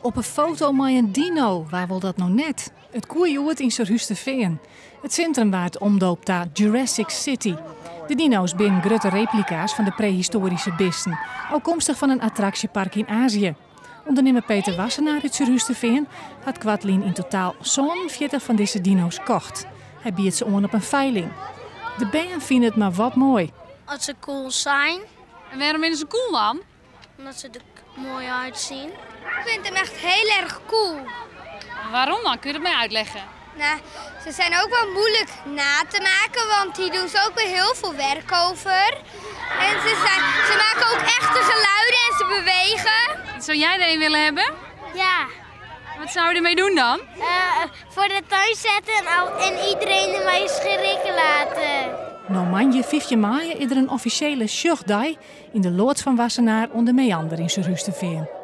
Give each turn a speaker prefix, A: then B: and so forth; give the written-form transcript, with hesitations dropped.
A: Op 'e foto mei in dino, wa wol dat no net? It koe hjoed yn Surhústerfean. It sintrum waard omdoopt ta Jurassic City. De dino's binne grutte replika's fan de prehistoaryske bisten, ôfkomstich fan in attraksjepark yn Azië. Undernimmer Peter Wassenaar út Surhústerfean hat koartlyn yn totaal 47 fan dizze dino's kocht. Hy biedt se oan op in feiling. De bern fine it mar wat moai.
B: As se cool zijn.
C: En wêrom binne se cool dan?
B: Omdat ze er mooi uitzien. Ik vind hem echt heel erg cool.
C: Waarom dan? Kun je dat mij uitleggen?
B: Nou, ze zijn ook wel moeilijk na te maken, want hier doen ze ook weer heel veel werk over. En ze, zijn, ze maken ook echte geluiden en ze bewegen.
C: Zou jij er een willen hebben?
B: Ja.
C: Wat zou je ermee doen dan?
B: Uh, voor de tuin zetten en, al, en iedereen ermee schrikken laten.
A: No moandei 15 maaie is der in offisjele sjochdei yn de loads fan Wassenaar oan de Meander yn Surhústerfean.